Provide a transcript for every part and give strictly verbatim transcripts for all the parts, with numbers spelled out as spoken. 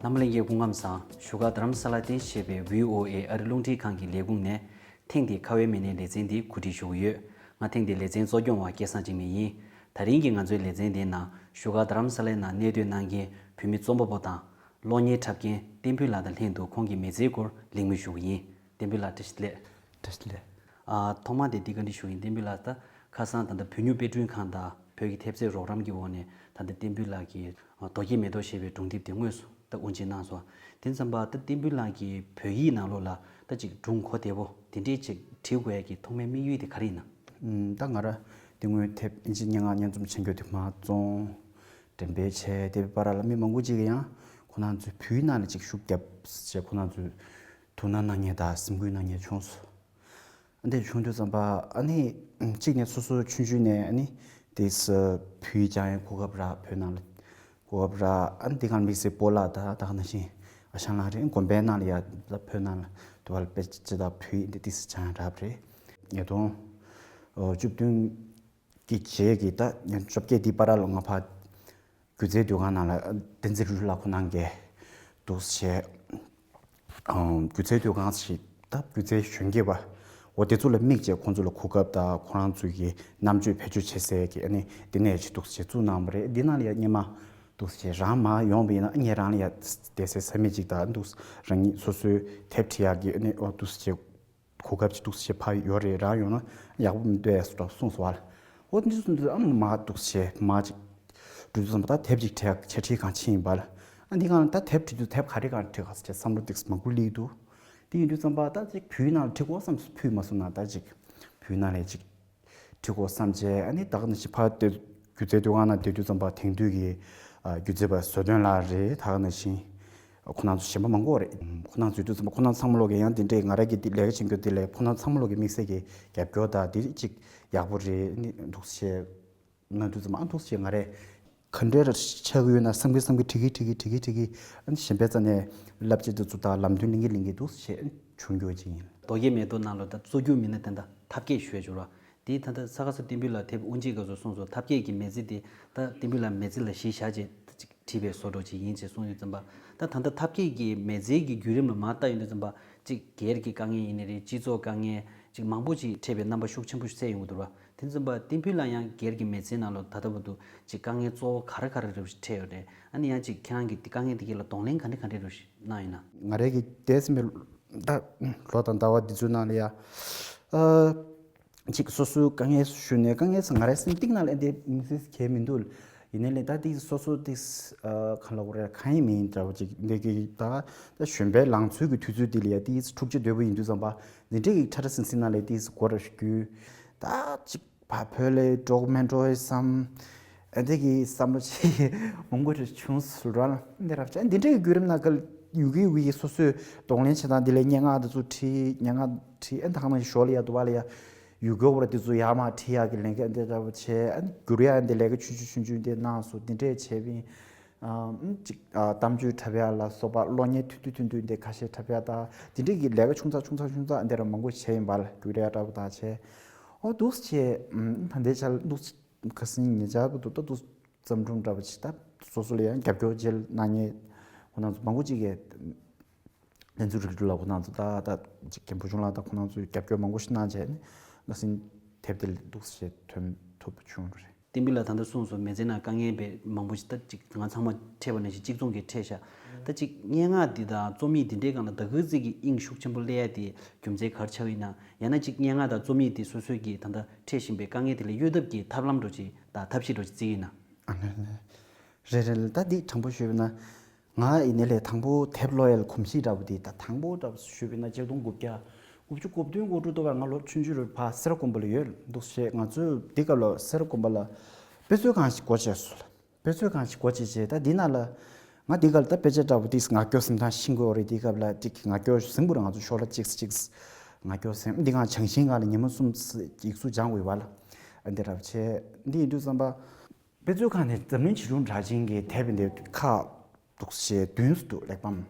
ཨ་མ་ལྷན་རྒྱས་སྐུ་ཁམས་བཟང་། བཞུགས་སྒར་རྡ་རམ་ས་ལ་སྟེང་བཞེས་པའི་བྷི་ཨོ་ཨེ་ཨ་རི་རླུང་འཕྲིན་ཁང་གི་ལས་ཁུངས་ནས་ཐེངས་འདིའི་ཁ་བའི་མི་སྣའི་ལེ་ཚན་འདི་གོ་སྒྲིག་ཞུ་གི་ཡོད། ང་ཐེངས་འདིའི་ལེ་ཚན་གཙོ་སྐྱོང་བ་སྐལ་བཟང་འཇིགས་མེད་ཡིན། དེ་རིང་གི་ང་ཚོའི་ལེ་ཚན་འདིའི་ནང་བཞུགས་སྒར་རྡ་རམ་ས་ལའི་ནང་གནས་སྡོད་གནང་མཁན་བོད་མི་རྩོམ་པ་པོ་དང་གློག་བརྙན་འཁྲབ་མཁན་བསྟན་ཕུན་ལགས་དང་ལྷན་དུ་ཁོང་གི་མི་ཚེའི་སྐོར་གླེང་མོལ་ཞུ་གི་ཡིན། བསྟན་ཕུན་ལགས་བཀྲ་ཤིས་བདེ་ལེགས། བཀྲ་ཤིས་བདེ་ལེགས། ཨ། ཐོག་མར་དེ་འདི་བཀའ་འདྲི་ཞུ་ཡིན། བསྟན་ཕུན་ལགས། ད་ཁ་སང་ད་ལྟ་བོད་སྨྱུག་དཔེ་སྐྲུན་ཁང་དང་བོད་ཀྱི་ཐེབས་རྩའི་རོགས་རམ་གྱི་འོག་ནས་ད་ལྟ་བསྟན་ཕུན་ལགས་ཀྱིས་རྡོ་སྐྱེས་མེ་ཏོག་ཞེས་པའི་སྒྲུང་དེབ་དེ་དངོས་སུ་ད་དབུ་འབྱེད་གནང་སོང་། དེ་ཙམ་པ་ད་བསྟན་ཕུན་ལགས་ཀྱིས་བོད་ཡིག་ནང་ལོགས་ལ་ད་ཅིག་སྒྲུང་གོ་བདེ་པོ་དེ་འདྲའི་ཅིག་བྲིས་དགོས་ཡ་གི་ཐོག་མའི་དམིགས་ཡུལ་དེ་ག་རེ་ཡིན་ན། ཨུམ། ད་ང་རང་དེ་སྔོན་དེབ་ཨིན་ཇི་སྙན་ངག་སྙན་རྩོམ་བྱེད་རྒྱུ་དེ་མར་བཙོང་། འགྲེམས་སྤེལ་བྱས། དེ་བར་ལ་མི་མང་པོ་ཅིག་གིས་ཡང་ཁོ་རང་ཚོའི་བོད་ཡིག་ནང་ལ་ཅིག་ཤུགས་རྒྱབ་ཅེས་ཁོ་རང་ཚོའི་ཐུགས་སྣང་གནང་མཁན་དང་སེམས་འགུལ་གནང་མཁན་བྱུང་སོང་། འདི་བྱུང་དུས་ཙམ་པ་ཨ་ནི་གཅིག་ནས་སོ་སོ་ཆུང་ཆུང་ནས་ཨ་ནི་དེས་བོད་ཡིག་སྦྱང་ཡའི་གོ་སྐབས་རག་བོད་ནང་ལ་གོ་སྐབས་རག་ཨ་ནི་དེ་གང་དམིགས་བསལ་སྤོ་ལགས་དང་ད་ག་ནང་བཞིན་ཨ་ཞང་ལགས་རེད། དགོན་པའི་ནང་ལ་ཡ་ད་བོད་ནང་ལ་དུ་བ་ལ་དཔེ་ཅི་ད་བོད་ཡིག་འདི་དེས་སྦྱང་ཡ་རག་པ་རེད། ཉིས་སྟོང་བཅུ་བདུན་གྱི་རྗེས་ཀྱི་ད་བཅོ་བརྒྱད་འདི་བར་ལ་ང་ཕར་སྒྱུ་རྩལ་སྡོད་ཁང་ནང་ལ་བསྟན་འཛིན་རིག་འཛིན་ལགས་ཁོ་ནང་གི་འདུག་སེ་བྱས། སྒྱུ་རྩལ་སྡོད་ཁང་ཞིག་ད་སྒྱུ་རྩལ་གཞོན་སྐྱེས་པ་འོ་དེ་ཚོ་ལ་དམིགས་བྱས་ཁོང་ཚོ་ལ་གོ་སྐབས་དང་ཁོ་རང་ཚོའི་གི་རྣམ་དཔྱོད་བེད་སྤྱོད་བྱེད་སའི་གི་ཨ་ནི་དེ་ནས་ཅིག་འདུག་སེ་བཙུགས་གནང་བ་རེད། འདི་ནང་ལ་ཡ་སྔོན་མ་འདུག་སེ་རང་མར་ཡོང་བ་ཡིན་ན་ངས་རང་ལ་ཡ་བསྡད་སའི་ས་མིག་ཅིག་དང་འདུག་རང་ཉིད་སོ་སོའི་དེབ་བྲིས་ཡག་གི་ཨ་ནི་འོ་འདུག་སེ་གོ་སྐབས་ཅིག་འདུག་སེ་ཕར་ཡོད་རེད། རང་ཡོང་ན་ཡག་པོ་མི་འདུག་ཨེ་སོ་གསུངས་སོང་བ་ལ། འོ་འདི་ཚོ་འདི་ཨ་མ་འདུག་སེ་མ་ཅིག་འགྲོ་དུས་ཙམ་པ་ད་དེབ་ཅིག་བྲིས་ཆ་ཁྲིད་གང་ཕྱིན་ཡིན་པ་ལ། ཨ་འདི་གང་ད་དེབ་བྲིས་དུས་དེབ་ག་རེ་གང་བྲིས་ག་ཟེར་བྱས་བསམ་བློ་ཏིག་མང་པོ་སླེབས་འདུག་དེ་ཡིན་དུས་ཙམ་པ་ད་ཅིག་བོད་ནང་ལ་བྲིས་དགོས་བསམ་སོང་། ཕུད་མ་སོང་ན་ད་ཅིག་བོད་ནང་ལ་ཅིག་བྲིས་དགོས་བསམ་བྱས་ཨ་ནི་ད་ག་ནང་བཞིན་ཕར་སྡོད་སྒྱུ་རྩལ་སྡོད་ཁང་ནང་སྡོད་དུས་ཙམ་པ་དེང་དུས་ཀྱི་ཨ་སྒྱུ་རྩལ་པ་བཟོ་དོན་ལགས་རེད། ད་ག་ནང་བཞིན་ཁོ་རང་ཚོ་གཞན་པ་མང་པོ་རེད། ཁོ་རང་ཚོ་ཡོད་དུས་ཙམ་པ་ཁོ་རང་ཚང་མ་ལོག་གི་ཡང་དེ་འདྲས་ང་རང་གི་དེ་ལས་ཀ་བྱེད་མཁན་དེ་ལས་ཁོ་རང་ཚང་མ་ལོག་གི་དམིགས་བསལ་གྱི་རྒྱབ་སྐྱོར་དང་དེ་གཅིག་ཡག་པོ་རེད། ཨ་ནི་འདུག་སེ་གནང་དུས་ཙམ་པ་ཨ་འདུག་སེ་ང་རས་ག་འདྲས་ཆགས་ཀྱི་ཡོད་ན་བསམ་གི་བསམ་གི་བྲིས་གི་བྲིས་གི་བྲིས་གི་བྲིས་གི་ཨ་ནི་གཞན་པའི་རྩ་ནས་བསླབ་བྱ་དེ་ཚོ་དང་ལམ་སྟོན་ལེན་གི་ལེན་གི་འདུག་སེ་བྱུང་རྒྱུ་ཅིག་ཡིན། རྡོ་སྐྱེས་མེ་ཏོག་ནང་ལ་ད་གཙོ་རྒྱུ་མིན་ན་ད་ལྟ་ཐབས་མཁས་ཞུ་ཡ་འབྱོར་བ་དེ་ད་ལྟ་ས་ག་ཟུར་བསྟན་ཕུན་ལགས་དེབ་དབུ་འབྱེད་སྐབས་སུ་གསུངས་སོང་། ཐབས་མཁས་ཀྱི་མི་ཚེ་དེ་ད་བསྟན་ཕུན་ལགས་མི་ཚེ་ལ་གཞི་བཞག་བྱས་ད་ཅིག་བྲིས་པའི་བཟོ་འདྲ་ཅིག་ཡིན་ཅེས་གསུངས་ཡོད་ཙམ་པ། ད་ད་ལྟ་ཐབས་མཁས་ཀྱི་མི་ཚེ་གི་བརྒྱུད་རིམ་ལ་མར་ལྟ་ཡོང་དུས་ཙམ་པ་ཅིག་སྒེར་གྱི་དཀའ་ངལ་ཡིན་ནི་རེད། སྤྱི་ཚོགས་དཀའ་ངལ་ཅིག་མང་པོ་ཅིག་འཕྲད་པའི་རྣམ་པ་ཤུགས་ཆེན་པོ་ཞིག་གསལ་ཡོང་གི་འདུག་བ། དེ་ཙམ་པ་བསྟན་ཕུན་ལགས་ཡང་སྒེར་གྱི་མི་ཚེའི་ནང་ལོགས་ད་ལྟ་བར་དུ་ཅིག་དཀའ་ངལ་གཙོ་བོ་ག་རེ་ག་རེ་རེ་བ་ཞིག་འཕྲད་ཡོད་རེད། ཨ་ནི་ཡང་ཅིག་ཁྱེད་རང་གིས་དེ་དཀའ་ངལ་དེ་གས་ལ་གདོང་ལེན་ག་འདྲ་ག་འདྲ་རེ་བ་ཞིག་གནང་ཡོད་ན། ང་རང་གི་འདས་ཟིན་པའི་ད་ལོ་དང་ཟླ་བ་འདི་ཚོའི་ནང་ལ་ཡ་ཨ། ཅིག་སོ་སོའི་དཀའ་ངལ་ཞུ་ནས་དཀའ་ངལ་ཟེར་ང་རའི་སེམས་གཏིང་ནང་ལ་འདི་མི་སྲིད་གལ་མི་འདུག་ཡིན་ནའི་ལས་ད་འདི་སོ་སོ་འདི་གང་ལ་འོ་རེ་གང་ཡིན་མིན་འདྲ་བོ་ཅིག་འདི་གི་ད་ད་གཞོན་པའི་ལང་ཚོའི་གི་དུས་ཚོད་འདི་ལ་ཡ་འདི་འཁྲུག་ཆ་དོད་པོ་ཡིན་དུས་ཙམ་པ་འདི་འདྲའི་གི་ཁྲ་ཁྲ་སིང་སིང་ནང་ལ་འདི་སྒོ་ར་ཞིག་རྒྱུ་ད་ཅིག་ཕ་བོད་ལ་འགྲོ་མི་འགྲོ་ཡི་བསམ། ཨ་འདི་གི་བསམ་བློ་ཅིག་མང་པོ་ཅིག་བྱུང་སོང་ར་ལ་འདི་ར་བྱ་འདི་འདྲའི་གི་བརྒྱུད་རིམ་ནང་གི་ཡུ་གི་ཡུ་གི་སོ་སོའི་གདོང་ལེན་བྱེད་སྟངས་འདི་ལ་སྙན་ངག་འདི་ཚོ་བྲིས་སྙན་ངག་བྲིས་ཨ་ད་གང་ན་ཞོར་ལ་ཡ་དུ་བ་ལ་ཡ་ཡུ་གི་འོ་ར་འདི་ཚོ་ཡར་མར་བྲིས་ཡག་གི་ལས་ཀ་འདི་འདྲ་བོ་བྱས་ཨ་བསྒྱུར་ཡག་འདི་ལས་ཀ་ཆུང་ཆུང་ཆུང་ཆུང་འདི་གནང་སོང་འདི་འདྲས་བྱས་པིན། ཨ་ཅིག་ཨ་གཏམ་བརྗོད་འཁྲབ་ཡག་ལ་སོགས་པ་གློག་བརྙན་ཐུང་ཐུང་ཐུང་ཐུང་འདི་ཁ་ཤས་འཁྲབ་ཡག་དང་འདི་འདྲའི་གི་ལས་ཀ་ཆུང་ཙག་ཆུང་ཙག་ཆུང་ཙག་འདི་ར་མང་པོ་བྱས་ཡིན་པ་ལ་བསྒྱུར་ཡག་འདྲ་བོ་དང་བྱས། ཨོ་འདུག་སེ་བྱས། ཨམ་ད་ལྟའི་ཆར་འདུག་སེ་ཁ་སང་ཉེ་ཆར་བར་དུ་ད་འདུག་སེ་བརྩམས་སྒྲུང་འདྲ་བོ་ཅིག་ད་སོ་སོ་ལ་ཡང་རྒྱབ་སྐྱོར་བྱེད་གནང་མཁན་ཁོང་རྣམ་ཚོ་མང་པོ་ཅིག་གིས་བསྟན་འཛིན་རིག་འཛིན་ལགས་ཁོང་རྣམ་ཚོ་ད་ད་ཅིག་རྒན་པོ་ཆུང་ལགས་དང་ཁོང་རྣམ་ཚོས་རྒྱབ་སྐྱོར་མང་པོ་ཞིག་གནང་བྱས་ནས་ང་སེམས་དེབ་དེ་ལ་འདུག་སེ་ཐོན་ཐུབ་པ་བྱུང་རེད། བསྟན་པའི་ལ་ད་ལྟ་གསུངས་སོང་། མི་ཚེ་ནང་དཀའ་ངལ་བས་མང་པོ་ཞིག་ད་ཅིག་ང་ཚང་མ་འཕྲད་པ་ནང་བཞིན་གཅིག་མཚུངས་ཀྱིས་འཕྲད་ཤག་ད་ཅིག་སྙན་ངག་འདི་དང་རྩོམ་ཡིག་འདི་འདྲའི་སྒང་ལ་ད་གི་ཙི་གི་དབྱིངས་ཤུགས་ཆེན་པོ་སླེབས་ཡ་དེ་རྒྱུ་མཚན་ག་རེ་ཆགས་ཡིན་ན། ཡང་ན་ཅིག་སྙན་ངག་དང་རྩོམ་ཡིག་དེ་སོ་སོའི་གི་ད་ལྟ་འཕྲད་བཞིན་པའི་དཀའ་ངལ་དེ་ལ་གཡོལ་ཐབས་ཀྱི་ཐབས་ལམ་འདྲ་ཅིག་དང་ཐབས་ཤེས་འདྲ་ཅིག་བརྩི་ཡིན་ན། ཨ་ནི་ནི། རེད་རེད། ད་འདི་དྲང་པོ་ཞུས་པ་ན། ང་ཡིན་ནའི་ལས་དང་པོ་དེབ་ཀློག་ཡ་ལ་གོམས་གཤིས་འདྲ་པོ་འདི་ད་དང་པོ་འདྲ་པོ་ཞུས་པ་ན་ཆིག་སྟོང་དགུ་བརྒྱ་དགུ་བཅུ་གོ་བདུན་གོ་དྲུག་དུ་བར་ང་ལོ་ཆུང་ཆུང་རུ་ཕར་སེ་ར་དགོན་པ་ལ་ཡོད་འདུག་བྱས། ང་ཚོས་འདི་སྐབས་ལ་སེ་ར་དགོན་པ་ལ་དཔེ་མཛོད་ཁང་ཞིག་སྒོ་ཕྱེ་སོང་ལ། དཔེ་མཛོད་ཁང་ཞིག་སྒོ་ཕྱེ་བྱས་ད་འདི་ནང་ལ་ང་འདི་སྐབས་ལ་ད་དཔེ་ཆ་འདྲ་པོ་འདི་ངག་སྐྱོར་གཟིམ་ཐང་ཤེས་དགོས་རེད། འདི་སྐབས་ལ་ཅིག་ངག་སྐྱོར་གཟིམ་དགོས་རེད། ང་ཚོ་ཤོག་ལྷེ་གཅིག་གཅིག་ངག་སྐྱོར་གཟིམ། འདི་གང་བྱང་ཤིང་སྒང་ལ་ཉི་མ་གསུམ་ཡིག་གཟུགས་སྦྱང་དགོས་པ་ལ་འདི་འདྲ་པོ་བྱས། འདི་ཡིན་དུས་ཙམ་པ། དཔེ་མཛོད་ཁང་ནས་འཛམ་གླིང་བྱིས་སྒྲུང་གྲགས་ཅན་གྱི་དེབ་འདི་ཁག་འདུག་སེ་བདུན་ཙམ་འདུག་གླེགས་བམ།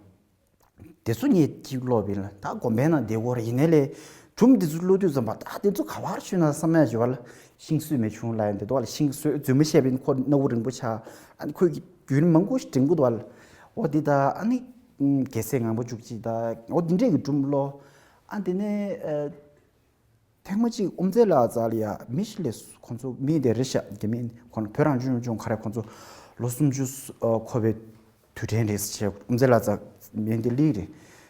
དེ་ཚོ་ངས་གཅིག་ཀློག་པ་ཡིན་ལ་ད་དགོན་པའི་ནང་བསྡད་ཀྱི་ཡོད་རེད། ཡིན་ནའི་ལས་སྒྲུང་འདི་ཚོ་ཀློག་དུས་ཙམ་པ་ད་དེ་ཚོ་ག་པར་བཤུས་ན་བསམ་ཡག་ཅིག་ཡོད་པ་ལ། ཤིང་བཟོས་མེད་བྱུང་ལབ་ཡ་འདི་འདུག་པ་ལ། ཤིང་བཟོས་རྫུན་མ་བཤད་པ་ཡིན། ཁོ་སྣ་བོ་རིང་པོ་ཆགས། ཨ་ནི་ཁོས་ཀྱི་རྒྱུན་མང་པོ་ཞིག་འབྲི་གི་འདུག་པ་ལ། འོ་འདི་ད་ཨ་ནི་རྒྱལ་སྲས་ངང་པ་བཅུ་གཅིག་ད་འོ་འདི་འདྲས་ཀྱི་སྒྲུང་ལོ། ཨ་འདི་ནས་ཨ་ཐེངས་མ་གཅིག་དབུ་མཛད་ལགས་རྩ་ལ་ཡ་མི་ཞིག་སླེབས་སོང་། ཁོང་ཚོ་མི་དེ་རེད་ཤག་དེ་མིན་ཁོང་བོད་རང་སྐྱོང་ལྗོངས་ཁ་རས་ཁོང་ཚོ་ལོ་སུམ་ཅུ་འཁོར་བའི་དུས་དྲན་རེད་ཟེར་བྱས་དབུ་མཛད་ལགས་རྩ་མིན་དེ་གླིང་རེད།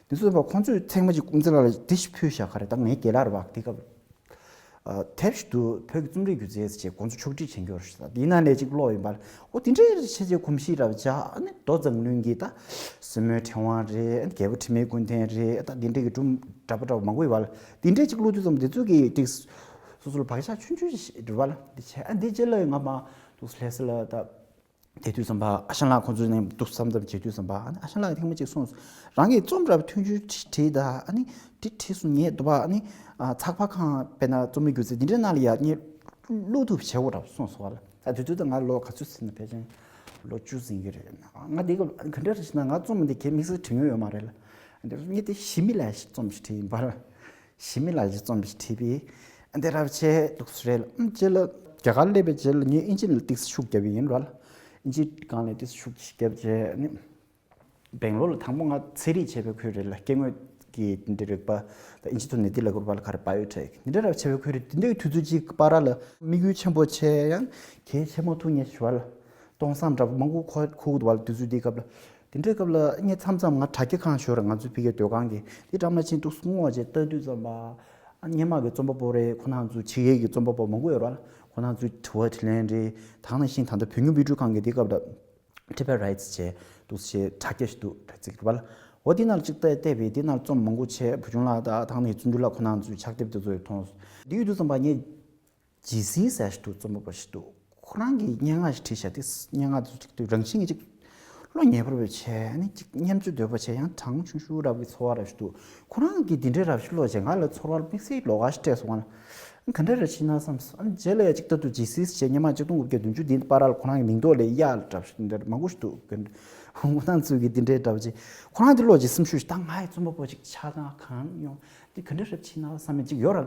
དེ་ཚོ་ཁོང་ཚོས་ཐེངས་མ་གཅིག་དབུ་མཛད་ལགས་ལ་དེ་ཞིག་ཕུལ་ཤག་ག་རེ་ད་ངའི་རྒན་ལགས་རེད་བ་དེ་སྐབས། དེབ་ཞིག་འདུག་བོད་ཀྱི་རྩོམ་རིག་སྒྱུ་རྩལ་ཟེར་བྱས་ཁོང་ཚོ་ཕྱོགས་སྒྲིག་བྱེད་མཁན་རེད་ཤག་དེ་ནང་ནས་གཅིག་ཀློག་ཡིན་པ་ལ་འོ་དེ་འདྲའི་ཆེ་ཆེ་གོམས་གཤིས་རབ་བྱ་ཨ་ནི་རྡོ་རྩེ་ལྔ་ལུང་གི་ད་སྲིན་མོའི་ཕྲེང་བ་རེད། རྒྱལ་པོ་དྲི་མེད་ཀུན་ལྡན་རེད། ད་དེ་འདྲའི་གི་སྒྲུང་འདྲ་པོ་འདྲ་པོ་མང་པོ་ཡོད་པ་ལ་དེ་འདྲའི་གཅིག་ཀློག་དུས་ཙམ་དེ་ཚོ་གི་ཏིག་སོ་སོ་ལ་བག་ཆགས་ཆུང་ཆུང་ཞིག་འདྲ་པོ་ལ་དེ་བྱས་ཨ་འདི་རྗེས་ལ་ང་མ་འདུག་ལྷ་ས་ལ་ད། དེ་དུས་ཙམ་པ་ཨ་ཞང་ལགས་ཁོང་ཚོ་ནས་འདུག་བསམ་བསམ་བྱེད་དུས་ཙམ་པ་ཨ་ནི་ཨ་ཞང་ལགས་ཐེངས་མ་གཅིག་གསུངས་སོང་། རང་གིས་རྩོམ་འདྲ་པོ་ཐུང་ཆུང་ཅིག་བྲིས་ད་ཨ་ནི་དེ་བྲིས་སོང་ངས་འདུག་པ་ཨ་ནི་ཚགས་པར་ཁང་དཔེར་ན་རྩོམ་རིག་སྒྱུ་རྩལ་འདི་འདྲའི་ནང་ལ་ཡ་ངས་བླུག་ཐུབ་བྱེད་འོ་འདྲ་པོ་གསུངས་སོང་བ་ལ། ད་དུས་ཚོད་ད་ང་ལོ་ག་ཚོད་ཟིན་ན་ཕལ་ཆེར་ལོ་བཅུ་ཟིན་གྱི་རེད། ང་དེ་ག་ག་འདྲ་རེད་ཟེར་ན་ང་རྩོམ་འདི་གས་དམིགས་བསལ་བྲིས་མྱོང་ཡོད་མ་རེད་ལ། འདི་ངས་དེ་ཞི་མི་ལ་ཞིག་རྩོམ་ཞིག་བྲིས་ཡིན་པ་ལ། ཞི་མི་ལ་ཞིག་རྩོམ་ཞིག་བྲིས་པས། ཨ་འདི་རབ་ཆེ་འདུག་སུ་རེད་ལ། ཨམ་རྗེས་ལ་རྒྱ་གར་སླེབས་པའི་རྗེས་ལ་ངས་ཨིན་ཇི་ལ་ཏིག་ཙམ་ཤུགས་བརྒྱབ་པ་ཡིན་ར་ལ། ཨིན་ཇི་སྒང་ལ་ཏིག་ཙམ་ཤུགས་ཤིག་བརྒྱབ་རྗེས་ནི། སྦེང་ལོར་ལ་དང་པོ་ང་ཚན་རིག་བྱས་པའི་ཁུལ་རེད་ལ་སྐྱེ་དངོས་ཀྱི་འདི་རིག་པ་དང་ཨིན་ཇི་ཐོག་ནས་འདི་ལ་གོ་བ་ལ་ག་རེ་བ་ཡོ་ཊེག་འདི་འདྲ་རབ་བྱས་པའི་ཁུལ་རེད། འདི་འདྲའི་དུས་ཚོད་ཅིག་བར་ལ་དམིགས་ཡུལ་ཆེན་པོ་ཆེ་ཡང་གལ་ཆེན་མོ་ཐུག་ངེས་ཞུ་བ་ལ། སྟོང་བསམ་འདྲ་པོ་མང་པོ་འཁོར་འཁོར་གྱི་འདུག་བ་ལ་དུས་ཚོད་འདིའི་སྐབས་ལ། དེ་འདྲའི་སྐབས་ལ་ངས་མཚམས་མཚམས་ང་དྲ་རྒྱ་ཁང་ཞོར་ང་ཚོའི་ཕ་གིའི་ཟློས་ཁང་གི་འདི་བཀྲ་མ་ཆེན་འདུག་སྔོ་བ་བྱས་ལྟ་དུས་ཙམ་པ། སྔོན་མ་གི་རྩོམ་པ་པོ་རེད། ཁོ་རང་ཚོའི་ཕྱི་རྒྱལ་གྱི་རྩོམ་པ་པོ་མང་པོ་ཡོད་རེད་བ་ལ། ཁོ་རང་ཚོའི་དྲི་བ་དྲིས་ལན་རེད། ད་ག་ནང་བཞིན་ད་ལྟ་བོད་ཉིད་དབུས་གྲོས་ཁང་གི་འདི་སྐབས་ལ་Tibet Writes་བྱས་འདུག་ཞེས་དྲ་རྒྱ་ཞིག་འདུག་དྲ་ཚིགས་རེད་བ་ལ། འོ་འདི་ནང་ལ་གཅིག་ལྟ་བལྟས་པས་འདི་ནང་རྩོམ་མང་པོ་བྱས་བུ་ཆུང་ལགས་དང་ད་ག་ནང་བརྩོན་འགྲུས་ལགས་ཁོ་རང་ཚོའི་ཕྱག་དེབ་དེ་ཚོ་ཡང་མཐོང་སོང་། འདི་ཡོད་དུས་ཙམ་པ་ངས། ཇི་སི་ཟེར་ཞིག་འདུག་རྩོམ་པ་པོ་ཞིག་འདུག་ཁོ་རང་གིས་སྙན་ངག་ཞིག་བྲིས་ཤག་དེ་སྙན་ངག་དེ་ཚོ་རང་བཞིན་གྱིས་ཅིག་བློ་ངེས་པར་བྱས་ནས་ཅིག་སྙན་བརྗོད་འདོད་པ་བྱས་ཡང་གྲང་ཆུང་ཆུང་རབ་ཀྱི་ཚོར་བ་རབ་ཞིག་འདུག་ཁོ་རང་གིས་འདི་འདྲའི་རབ་ཞིག་ཀློག་བྱས་ང་ལ་ཚོར་བ་དམིགས་བསལ་ལོགས་ཀ་ཞིག་སྤྲད་སོང་ང་ལ། ག་འདྲ་རེད་ཕྱིན་ན་བསམ་སོང་། ཨ་ནི་རྗེས་ལ་ཡ་ཅིག་ལྟ་དུས་ཇི་སིས་བྱས་སྙན་མ་ཆིག་སྟོང་དགུ་བརྒྱ་བདུན་ཅུ་འདི་བར་ལ་ཁོ་རང་གི་མིང་ཐོག་ལ་གཡག་ལ་འདྲ་བ་ཞིག་འདི་འདྲ་མང་པོ་ཞིག་འདུག་ཁོ་རང་ཚོས་ཀྱི་འདི་འདྲའི་འདྲ་བ་ཅིག་ཁོ་རང་འདི་ཀློག་ཅིག་སེམས་ཤུགས་ཤིག་ད་ང་ཡི་རྩོམ་པ་པོ་ཅིག་ཆགས་སྟངས་གང་ཡོང་། འདི་ག་འདྲ་རེད་ཕྱིན་ན་བསམ་མེད་ཅིག་ཡོད་ར།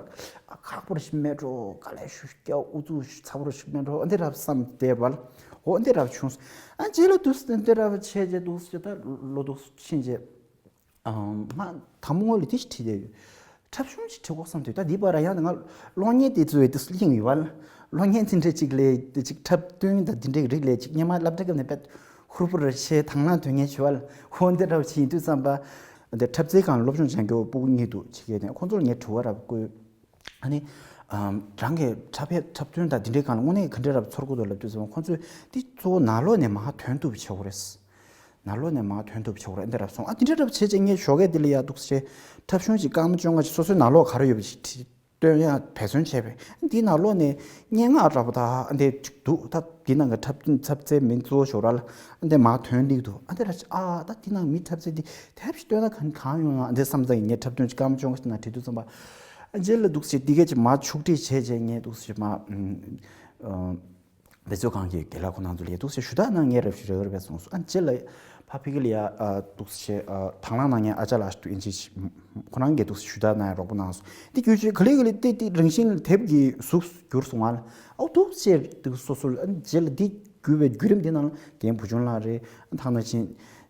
ཁག་པོ་རེ་ཞིག་མེད་འགྲོ་ག་ལས་ཞུ་སྐྱ་ཨུ་ཚུགས་ཞིག་ཚ་པོ་རེ་ཞིག་མེད་འགྲོ་འདི་ར་བསམ་བསྡད་པ་ལ། འོ་འདི་ར་བྱུང་སོང་། ཨ་རྗེས་ལ་དུས་སུ་འདི་ར་བྱས་རྗེས་དུས་སུ་ད་ལོ་དུས་སུ་ཕྱིན་རྗེས། ང་དང་པོ་ངོས་ལ་དེ་ཞིག་བྲིས་བསྡད་ཡོད། འཁྲབ་གཞུང་ཞིག་བྲིས་དགོས་བསམ་དུས་ད་འདི་བར་ཡང་ང་གློག་བརྙན་དེ་ཚོའི་དུས་སུ་གླེང་ཡོད་པ་ལ། གློག་བརྙན་དེ་འདྲ་ཅིག་ལས་དེ་ཅིག་འཁྲབ་སྟོན་དང་འདི་འདྲའི་རིགས་ལས་ཅིག་སྔོན་མ་སློབ་གྲྭ་སྐབས་ནས་དཔེ་ཧུར་པོ་རེ་བྱས་དང་བླངས་དོན་གཉེར་བྱས་པ་ལ་ཧོ་འདི་འདྲ་བ་ཞིག་ཡིན་དུས་ཙམ་པ། འདི་འཁྲབ་རྩལ་སྒང་སློབ་སྦྱོང་སྦྱང་རྒྱུ་སྤུ་གུ་གཉིས་འདུག་བྱེད་མཁན་དེ་ཁོང་ཚོ་ལ་ངས་དྲི་བ་རབ་བཀོད། ཨ་ནི། ཨམ། རང་གི་འཁྲབ་ཡ་འཁྲབ་སྟོན་དང་འདི་འདྲའི་སྒང་ལ་དངོས་གནས་ག་འདྲའི་རབ་ཚོར་གྱི་འདུག་ལབ་དུས་ཙམ་ཁོང་ཚོས་འདི་གཙོ་བོ་ནང་ལོགས་ནས་མར་ཐོན་ཐུབ་པ་བྱེད་དགོས་རེད། ནང་ལོགས་ནས་མར་ཐོན་ཐུབ་པ་བྱེད་དགོས་རེད་འདི་རབ་སོང་ཨ་འདི་འདྲའི་རབ་བྱས་རྗེས་ངས་ཞོགས་ཀས་འདི་ལ་ཡ་འདུག་སེ། འཁྲབ་གཞུང་ཞིག་སྐར་མ་བཅོ་ལྔ་ཞིག་སོ་སོའི་ནང་ལོགས་ག་རེ་ཡོད་པ་ཞིག་བྲིས་སྟོན་ཡ་འབད་བརྩོན་བྱས་པས་འདིའི་ནང་ལོགས་ནས་སྙན་ངག་འདྲ་པོ་དང་འདི་ཅིག་འདུག་ད་འདི་ནང་གི་འཁྲབ་སྟོན་འཁྲབ་རྩལ་མི་གཙོ་བོ་ཞོགས་ར་ལ་འདི་མར་ཐོན་འདི་འདུག་ཨ་འདི་ར་ཨ་ད་འདི་ནང་མི་འཁྲབ་རྩལ་འདི་དེབ་ཞིག་སྟོན་ན་གང་གང་ཡོང་ཡང་འདི་བསམ་ཚར་ཡིན་ངས་འཁྲབ་སྟོན་ཞིག་སྐར་མ་བཅོ་ལྔ་ཞིག་ནང་བྲིས་དུས་ཙམ་པ། རྗེས་ལ་འདུག་སེ་འདི་གས་ཀྱི་མ་ཕྱོགས་སྒྲིག་བྱས་རྗེས་ངས་འདུག་སེ་མ། འབད་རྩོལ་ཁང་གི་དགེ་ལགས་ཁོ་ནང་ཚོ་ལ་འདུག་སེ་ཞུ་དག་གནང་ངས་རབ་ཞུ་རེ་བར་བས་སོང་སོ་ཨ་རྗེས་ལ་ཕ་ཕི་གི་ལ་ཡ་འདུག་སེ་དང་བླངས་གནང་ངས་ཨ་ཅག་ལགས་ཤིག་ཏུ་ཨིན་ཇི་ཁོ་རང་གིས་འདུག་སེ་ཞུ་དག་གནང་ཡ་རོགས་པ་གནང་སོང་འདི་བརྒྱུད་བྱས་ག་ལེ་ག་ལེ་ཏེ་ཏེ་རང་བཞིན་དེབ་ཀྱི་གཟུགས་འགྱུར་སོང་ང་ལ་ཨོ་འདུག་སེ་འདུག་སོ་སོ་ཨ་རྗེས་ལ་འདི་བརྒྱུད་པའི་བརྒྱུད་རིམ་འདི་ནང་ལ་རྒན་བུ་ཆུང་ལགས་རེད་ཨ་ཐང་ན་ཆེན་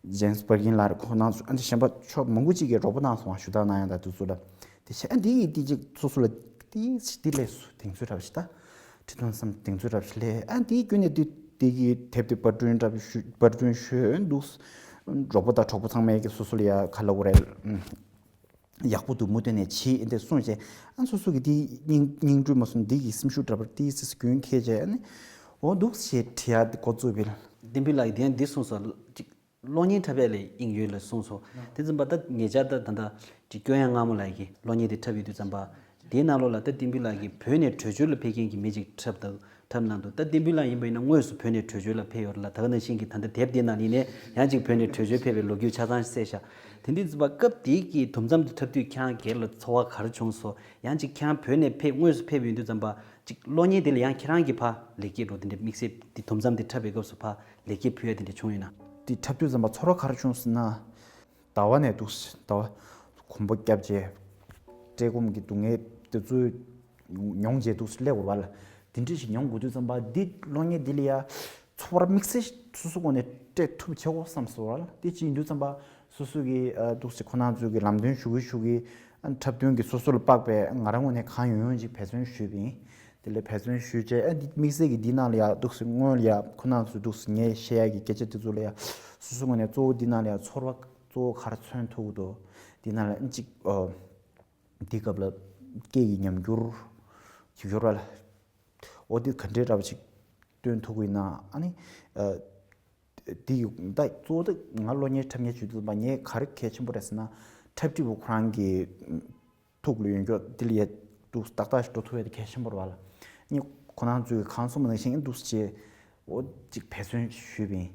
ཇེམ་སི་པར་གིན་ལགས་རེད་ཁོ་རང་ཚོ་ཨ་འདི་གཞན་པ་ཕྱོགས་མང་པོ་ཅིག་གིས་རོགས་པ་གནང་སོང་ང་ཞུ་དག་གནང་ཡ་ད་འདུག་སོ་ལ། དེ་བྱས་ཨ་འདི་ཡིས་འདི་གཅིག་སོ་སོ་ལ་འདི་འདི་ལས་སུ་གདེང་ཚོད་འདྲ་བ་ཞིག་ད་ཁྲི་སྟོན་བསམ་གདེང་ཚོད་འདྲ་བ་ཞིག་ལས་ཨ་འདིའི་བརྒྱུད་ནས་འདི་འདི་གི་དེབ་དེ་པར་སྐྲུན་འདྲ་བ་ཞུ་པར་སྐྲུན་ཞུས་འདུག་གྲོགས་པོ་དང་གྲོགས་པོ་ཚང་མས་ཀྱི་སོ་སོ་ལ་ཡ་ཁ་ལ་འོ་རེད་ཡག་པོ་འདུག་མུ་མཐུད་ནས་བྱེད་འདི་གསུངས་བྱས་ཨ་སོ་སོ་གི་འདི་སྙིང་སྙིང་འདྲུད་མ་སོང་འདི་གི་སེམས་ཤུགས་འདྲ་བ་འདི་སིས་རྒྱུན་འཁྱེར་བྱས་ཨ་ནི་འོ་འདུག་ཞེས་བྲིས་ཡ་འདི་འགོ་བཙུགས་པས། བསྟན་འཕེལ་ལགས་ཀྱིས་དེ་ཡང་འདི་གསུངས་སོ། གློག་བརྙན་འཁྲབ་ཡ་ལས་དབྱིངས་ཡོད་ལ་གསུངས་སོ། དེ་ཙམ་པ་ད་ཉེ་ཆར་ད་ད་ལྟ་ཅིག་སྐྱོན་ཡང་སྔ་མོ་ལགས་ཀྱིས་གློག་བརྙན་དེ་འཁྲབ་ཡོད་དུས་ཙམ་པ། དེའི་ནང་ལོགས་ལ་ད་བསྟན་འཕེལ་ལགས་ཀྱིས་བོད་ནས་བྲོས་བྱོལ་ལ་ཕེབས་མཁན་གྱི་མི་ཅིག་འཁྲབ་ད་འཁྲབ་གནང་འདུག་ད་བསྟན་འཕེལ་ལགས་ཡིན་པ་ཡིན་ན་དངོས་སུ་བོད་ནས་བྲོས་བྱོལ་ལ་ཕེབས་ཡོད་རེད་ལ་ད་ག་ནང་བཞིན་གྱི་ད་ལྟ་དེབ་དེ་ནང་ལ་ཡིན་ནའི་ཡང་ཅིག་བོད་ནས་བྲོས་བྱོལ་ཕེབས་པའི་ལོ་རྒྱུས་ཆ་ཚང་ཞིག་གསལ་ཤག་དེ་དུས་ཙམ་པ་སྐབས་དེའི་གི་དུམ་མཚམས་དེ་འཁྲབ་དུས་ཁྱེད་རང་སྒེར་ལ་ཚོར་བ་ག་རེ་བྱུང་སོང་ཡང་ཅིག་ཁྱེད་རང་བོད་ནས་ཕེབས་དངོས་སུ་ཕེབས་ཡོང་དུས་ཙམ་པ། གཅིག་གློག་བརྙན་དེ་ལ་ཡང་ཁྱེད་རང་གིས་ཕར་ལེགས་སྐྱེས་འགྲོ་དེ་འདྲ་དམིགས་བསལ་དེ་དུམ་མཚམས་དེ་འཁྲབ་པའི་སྐབས་སུ་ཕར་ལེགས་སྐྱེས་ཕུལ་ཡ་དེ་འདྲ་བྱུང་ཡོད་ན། དེ་འཁྲབ་དུས་ཙམ་པ་ཚོར་བ་ག་རེ་བྱུང་ཟེར་ན། ཟླ་བ་ནས་འདུག་ཟླ་བ་གོམ་པ་བརྒྱབ་རྗེས་བཀྲེས་སྐོམ་གྱི་སྡུག་བསྔལ་དེ་ཚོ་མྱོང་རྗེས་འདུག་སླེབས་དགོས་པ་ལ་དེ་འདྲ་ཞིག་མྱོང་དགོས་དུས་ཙམ་པ་འདི་གློག་བརྙན་འདི་ལ་ཡ་ ཚོར་བ་དམིགས་བསལ་སོ་སོ་ངོས་ནས་སྤྲད་ཐུབ་ཆེ་བོ་བསམ་སོང་བ་ལ། དེ་ཅི་ཡིན་དུས་ཙམ་པ་སོ་སོ་གི་ཨ་འདུག་སེ་ཁོ་རང་ཚོ་གི་ལམ་སྟོན་ཞུ་གི་ཞུ་གི། ཨ་འཁྲབ་སྟོན་གྱི་སོ་སོ་ལ་དཔག་པའི་ང་རང་ངོས་ནས་གང་ཡོང་ཡོང་ཅིག་འབད་བརྩོན་ཞུས་པ་ཡིན། དེ་ལས་འབད་བརྩོན་ཞུས་རྗེས་ཨ་འདི་དམིགས་བསལ་གྱི་འདི་ནང་ལ་ཡ་འདུག་སེ་སྔོན་ལ་ཡ་ཁོ་རང་ཚོ་འདུག་སེ་ངས་བཤད་ཡ་གི་སྐད་ཆ་དེ་ཚོ་ལ་ཡ་སོ་སོ་ངོས་ནས་གཙོ་བོ་འདི་ནང་ལ་ཡ་ཚོར་བ་གཙོ་བོ་ག་རེ་མཚོན་ཐུབ་ཀྱི་འདུག་འདི་ནང་ལ་ཨ་ཅིག་ཨ་འདི་སྐབས་ལ་སྐད་ཀྱི་ཉམས་འགྱུར་ཅིག་ཡོད་ར་ལ། འོ་འདི་ག་འདྲའི་འདྲ་བ་ཅིག་སྟོན་ཐུབ་ཀྱི་ཡིན་ན། ཨ་ནི་ཨ་འདི་ཡི་ད་གཙོ་བོ་ད་ང་གློག་བརྙན་འཁྲབ་མཁན་བྱེད་དུས་ཙམ་པ་ངས་ག་རེ་གལ་ཆེན་པོ་རེད་ཟེར་ན། འཁྲབ་ཁྲིད་པ་ཁོ་རང་གི་ཐུགས་ལ་ཡོད་མཁན་འདི་ལ་ཡ་འདུག་ཏག་ཏག་ཞིག་འགྲོ་ཐུབ་ཡ་དེ་གལ་ཆེན་པོ་རེད་བ་ལ། ཨ་ནི་ཁོ་རང་ཚོས་གང་གསུངས་པ་ནང་བཞིན་འདུག་སེ་བྱས་འོ་ཅིག་འབད་བརྩོན་ཞུས་པ་ཡིན།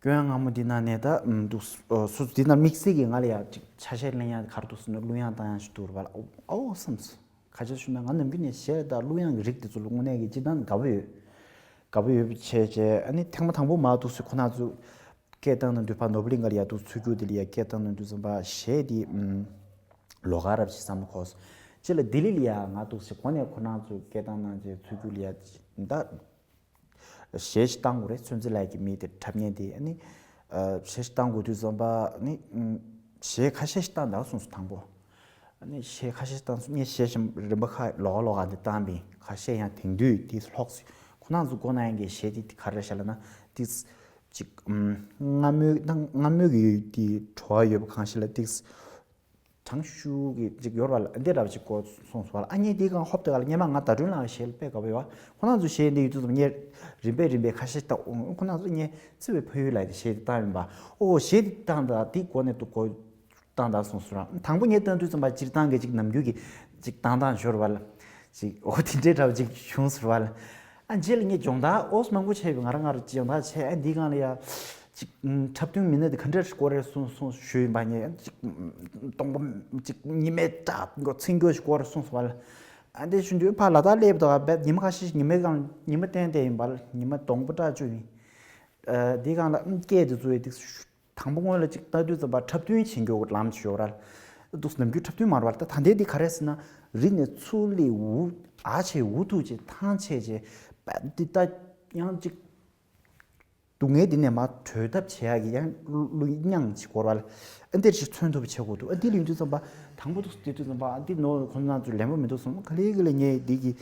སྐྱོན་སྔ་མོ་འདི་ནང་ནས་ད་ཨམ་འདུག་སེ་སོ་སོ་འདི་ནང་དམིགས་བསལ་གྱི་ང་ལ་ཡ་ཅིག་ཆ་ཤས་ལེན་ཡ་ག་རེ་འདུག་ཟེར་ན་གླུ་དབྱངས་བཏང་ཡ་ཞིག་འདུག་རེད་བ་ལ། ཨོ་བསམས་སོང་། ཁ་ཆེ་ཞུ་ན་ང་ནམ་རྒྱུན་ནས་གཞས་དང་གླུ་དབྱངས་ཀྱི་རིགས་དེ་ཚོ་ལ་དངོས་གནས་ཀྱི་སྤྱིར་བཏང་དགའ་པོ་ཡོད། དགའ་པོ་ཡོད་པ་བྱས་བྱས་ཨ་ནི་ཐེངས་མ་དང་པོ་མར་འདུག་སེ་ཁོ་རང་ཚོ་སྐད་བཏང་གནང་དུས་ཕར་ནོར་བུ་གླིང་ག་ལ་ཡ་འདུག་ཚུར་རྒྱུག་དེ་ལ་ཡ་སྐད་བཏང་གནང་དུས་ཙམ་པ་གཞས་དེ་ཨམ་ལོགས་ཀ་རབ་ཅིག་བསམ་བློ་འཁོར་སོང་། སྤྱིར་ལ་ལྡི་ལི་ལ་ཡ་ང་འདུག་སེ་གོ་ནས་ཁོ་རང་ཚོ་སྐད་བཏང་གནང་བྱས་ཚུར་རྒྱུག་ལ་ཡ་ད། གཞས་ཤིག་བཏང་དགོས་རེད། ཚོན་རྩི་ལགས་ཀྱི་མི་དེ་འཁྲབ་མཁན་དེ་ཨ་ནི། གཞས་ཤིག་བཏང་དགོས་དུས་ཙམ་པ་ཨ་ནི། གཞས་ཁ་ཤས་ཤིག་བཏང་དང་གསུངས་སོང་དང་པོ། ཨ་ནི་གཞས་ཁ་ཤས་བཏང་སོང་། ངས་གཞས་གཞན་རིམ་པ་ཁག་ལོགས་ཀ་ལོགས་ཀ་འདི་བཏང་པས་ཁ་ཤས་ཡང་དེང་དུས་དེ་ལྷོག་སོང་། ཁོ་རང་ཚོ་མགོ་ན་ཡང་གི་གཞས་དེ་ག་རེ་རེད་ཤག་ལབ་ན་དེ་ཅིག་སྔ་མོའི་ད་སྔ་མོའི་གི་དེ་བྲོ་བ་ཡོད་པ་གང་ཞིག་ལ་དེ། གྲང་ཤུར་གྱི་ཅིག་ཡོད་ར་ལ་འདི་འདྲ་བ་ཅིག་གོ་སོང་སོང་བ་ལ། ཨ་ངས་འདི་གང་ཧོབ་དེ་ག་ལ་སྔོན་མ་ང་ཟླ་སྒྲོན་ལགས་གཞས་ལ་དཔེ་དགའ་པོ་ཡོད། ཁོ་རང་ཚོ་གཞས་འདི་ཡོད་དུས་ཙམ་ངས་རིམ་པས་རིམ་པས་ཁ་ཤས་བཏང་། ཁོ་རང་ཚོ་ངས་བརྩེ་བའི་ཕ་ཡུལ་ལ་དེ་གཞས་འདི་བཏང་ཡིན་པ། ཨོ་གཞས་འདི་བཏང་ད་འདི་གོ་ནས་འདུག་གོ་བཏང་ད་སོང་སོང་ར། དང་པོ་ངས་བཏང་དུས་ཙམ་པ་སྤྱིར་བཏང་གི་ཅིག་ནམ་རྒྱུན་གྱི་ཅིག་བཏང་སྟངས་ཤོར་བ་ལ་ཅིག་ཨོ་དེ་འདྲའི་འདྲ་བ་ཅིག་བྱུང་སོང་བ་ལ། ཨ་རྗེས་ལ་ངས་སྦྱོང་བརྡར་ཨོ་མང་པོ་བྱས་པའི་ང་རང་ང་རང་སྦྱོང་བརྡར་བྱས། ཨ་འདི་གང་ལ་ཡ། ཅིག་འཁྲབ་སྟོན་མི་སྣ་དེ་ག་འདྲ་ཞིག་དགོས་རེད་གསུངས་གསུངས་ཞུས་ཡིན་པ། ངས་ཅིག་སྟོང་པ་ཅིག་ཉི་མའི་བཀྲག་མགོ་ཚིག་མགོ་ཞིག་དགོས་རེད་གསུངས་སོང་བ་ལ། ཨ་འདི་ཞུ་དུས་ཕར་ལ་དྭགས་སླེབས་དུས་བས་ཉི་མ་ཁ་ཤས་ཤིག་ཉི་མའི་སྒང་ཉི་མ་གཏན་གཏན་ཡིན་པ་ལ་ཉི་མ་སྟོང་པ་བཀྲག་བཅུ་ཡིན། ཨ་འདི་སྒང་ལ་ཨ་སྐད་དེ་ཚོ་ཡི་ཏིག་དང་པོ་སྔོན་ལ་ཅིག་ལྟ་དུས་ཙམ་པ་འཁྲབ་སྟོན་བྱེད་མགྱོགས་ལམ་ཞིག་ཡོད་ར་ལ། འདུག་ནམ་རྒྱུན་འཁྲབ་སྟོན་མ་རེད་བ་ལ། ད་ད་ལྟའི་འདི་ག་རེ་ཟེར་ན་རི་ནས་ཚུར་ལས་འུ་ཨ་ཆེ་འུ་ཐུག་ཅེས་ཐང་ཆད་ཅེས་པ་འདི་ལྟ་ཡང་ཅིག་སྡུག་བསྔལ་འདི་ནས་མར་གྲོལ་ཐབས་བྱེད་ཡག་གི་ཡང་གླུ་གླུ་དབྱངས་ཤིག་དགོས་ར་ལ། ཨ་འདིར་ཞིག་མཚོན་ཐུབ་པ་བྱེད་དགོས་འདུག་ཨ་འདི་ལ་ཡིན་དུས་ཙམ་པ་དང་པོ་འདུག་སེ་བལྟས་དུས་ཙམ་པ་ཨ་འདི་ནོར་ཁོང་ཚོ་ཚོས་ལན་པོ་མི་འདུག་སོང་། ག་ལེ་ག་ལེ་ངས་འདི་གི་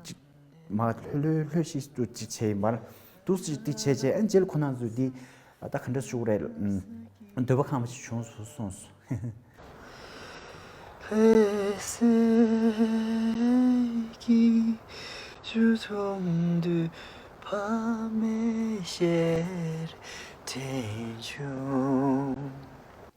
ཅིག་མ་ལྷོད་ལྷོད་ལྷོད་ཤིག་ཏུ་ཅིག་བྱས་ཡིན་པར་འདུག་སེ་འདི་བྱས་བྱས་ཨ་རྗེས་ལ་ཁོང་ཚོས་འདི་ད་ག་འདྲ་ཞུ་དགོས་རེད། འདོད་པ་ཁེངས་པ་ཞིག་བྱུང་སོང་གསུངས་སོང་། ལྷ་སའི་གི་ཆུ་ཚོད་དུ་ཕ་མའི་ཞལ་དྲན་བྱུང་།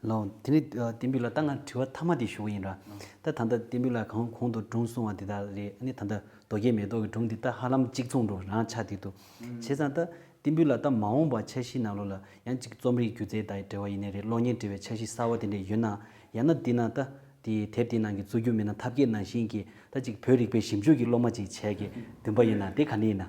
ལགས་དེ་ནས་ཨ་བསྟན་འབུལ་ལགས། ད་ང་དྲི་བ་མཐའ་མ་དེ་ཞུ་གི་ཡིན་ར། ད་ད་ལྟ་བསྟན་འབུལ་ལགས་གང་གོང་དུ་སྒྲུང་གསུངས་པ་དེ་དག་རེད། ཨ་ནི་ད་ལྟ་རྡོ་རྗེ་མེ་ཏོག་གི་སྒྲུང་འདི་ད་ཧ་ལམ་གཅིག་མཚུངས་འགྲོ་རང་ཆགས་བསྡད་འདུག་བྱས་ཙང་ད་བསྟན་འབུལ་ལགས་ད་མ་འོངས་པ་འཆར་གཞི་ནང་ལོགས་ལ་ཡང་གཅིག་རྩོམ་རིག་སྒྱུ་རྩལ་དང་འབྲེལ་བ་ཡིན་ནའི་རེད། གློག་བརྙན་འབྲེལ་བའི་འཆར་གཞི་གསར་བ་དེ་འདྲ་ཡོད་ན། ཡང་ན་འདི་ན་ད་དེ་དེབ་དེ་ནང་གི་གཙོ་རྒྱུ་མིན་ན་ཐབས་མཁས་ནང་བཞིན་གྱི་ད་གཅིག་བོད་རིག་པའི་ཞིབ་འཇུག་གི་སློབ་མ་ཅིག་བྱས་ཀྱི་འདུན་པ་ཡོད་ན་དེ་ག་འདྲ་ཡིན་ན།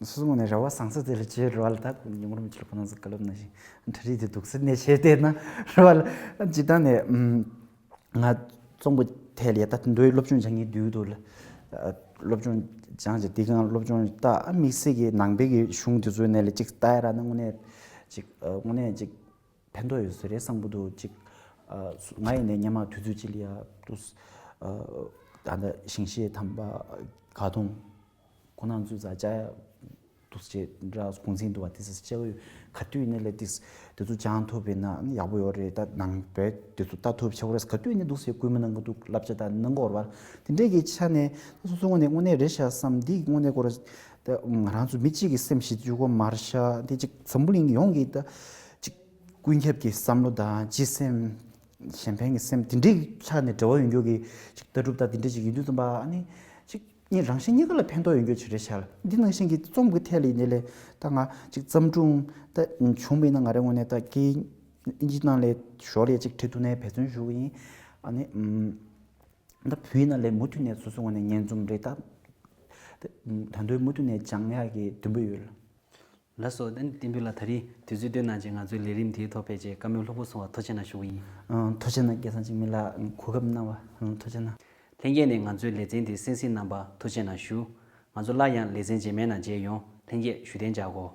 སོ་སོ་ངོས་ནས་རེ་བ་བཟང་ས་དེ་ལ་བྱེད་རེ་བ་ལ། ད་ཉིན་མོར་མི་ཆེ་ལ་ཁོ་ན་ཚོ་བཀའ་སློབ་ནང་བཞིན་གྲ་སྒྲིག་དེ་འདུག་སེ་ནས་བྱས་བསྡད་ན་རེ་བ་ལ། སྤྱིར་བཏང་ནས་ང་རྩོམ་པ་ཐད་ལ་ད་མདོའི་སློབ་སྦྱོང་སྦྱང་མཁན་དུས་དུ་ལ་སློབ་སྦྱོང་སྦྱང་བྱས་དེ་གང་སློབ་སྦྱོང་ད་དམིགས་བསལ་གྱི་ནང་པའི་གི་གཞུང་དེ་ཚོའི་ནས་ལ་ཅིག་ལྟ་ཡ་རག་ན་དངོས་གནས་ཅིག་དངོས་གནས་ཅིག་ཕན་ཐོགས་ཡོད་ས་རེད་བསམ་གྱི་འདུག་ཅིག་ང་ཡིན་ནས་སྔོན་མ་དུས་ཚོད་ཅིག་ལ་ཡ་ཏུ་ད་ལྟ་ཞིང་གཤེགས་དམ་པ་ག་དུང་ཁོང་རྣམ་ཚོས་ཛ་ཅ་ཡ་འདུག་ཅེས་འདྲ་གུང་སེང་འདུག་བ། དེ་ཚོ་ཅེས་ཡོད། ག་དུས་ཡིན་ནའི་ལས་དེ་དེ་ཚོ་སྦྱང་ཐུབ་པ་ཡིན་ན་ཡག་པོ་ཡོད་རེད། ད་ནང་པའི་དེ་ཚོ་ལྟ་ཐུབ་ཆེ་བ་རེད། ག་དུས་ཡིན་ནའི་འདུག་ཟེར་སྐུལ་མ་གནང་གི་འདུག་བསླབ་བྱ་དང་གནང་གི་ཡོད་རེད་བ། དེ་འདྲས་ཀྱི་ཆ་ནས་སོ་སོ་ངོས་ནས་དངོས་གནས་རེད་ཤག་བསམ། འདི་དངོས་གནས་ཁོ་ར་ད་ང་རང་ཚོ་མི་གཅིག་གི་སེམས་ཤིག་གཅིག་པོ་མ་རེད་ཤག་འདི་གཅིག་འཛམ་བུ་གླིང་ཡོངས་ཀྱི་ད་གཅིག་ཀུན་ཁྱབ་ཀྱི་བསམ་བློ་དང་སྤྱི་སེམས་གཞན་ཕན་གྱི་སེམས་དེ་འདྲའི་ཆ་ནས་འབྲེལ་བ་ཡོད་མཁན་གྱི་ཅིག་ལྟ་གྲུབ་དང་དེ་འདྲ་ཅིག་ཡིན་དུས་ཙམ་པ་ཨ་ནི་ཅིག་ངས་རང་གཞན་གཉིས་ཀ་ལ་ཕན་ཐོགས་ཡོད་མཁན་ཅིག་རེད་ཤག་འདི་ནང་བཞིན་གྱི་རྩོམ་གྱི་ཐད་ལ་ཡིན་ནའི་ལས་ད་ང་ཅིག་བརྩམས་སྒྲུང་ད་བྱུང་བ་ཡིན་ན་ང་རའི་ངོས་ནས་ད་སྐད་ཨིན་ཇི་ནང་ལས་ཞོར་ལས་ཅིག་བྲིས་ཐུབ་ནའི་འབད་བརྩོན་ཞུ་གི་ཡིན། ཨ་ནི་ད་བོད་ཡིག་ནང་ལས་མུ་མཐུད་ནས་སོ་སོ་ངོས་ནས་སྙན་རྩོམ་རེ་ད་ད་དུང་མུ་མཐུད་ནས་སྦྱང་ཡག་གི་འདུན་པ་ཡོད། ལགས་སོ། ཨ་ནི་བསྟན་འབུལ་ལགས་ད་རིང་དུས་ཚོད་བཏོན་གནང་བྱས་ང་ཚོའི་ལས་རིམ་དེའི་ཐོག་ཕེབས་བྱས་བཀའ་མོལ་ལྷུག་པོ་གསུངས་པར་ཐུགས་རྗེ་གནང་ཞུ་གི་ཡིན། ཨ་ཐུགས་རྗེ་གནང་། སྐལ་བཟང་འཇིགས་མེད་ལགས་གོ་སྐབས་གནང་བ་ཨ་ཐུགས་རྗེ་གནང་། ལྷན་རྒྱས་ནས་ང་ཚོའི་ལེ་ཚན་དེ་གསན་གཟིགས་གནང་བར་ཐུགས་རྗེ་གནང་ཞུ། ང་ཚོ་སླར་ཡང་ལེ་ཚན་རྗེས་མའི་ནང་མཇལ་ཡོང་། ལྷན་རྒྱས་བཞུགས་གདན་འཇགས་དགོས།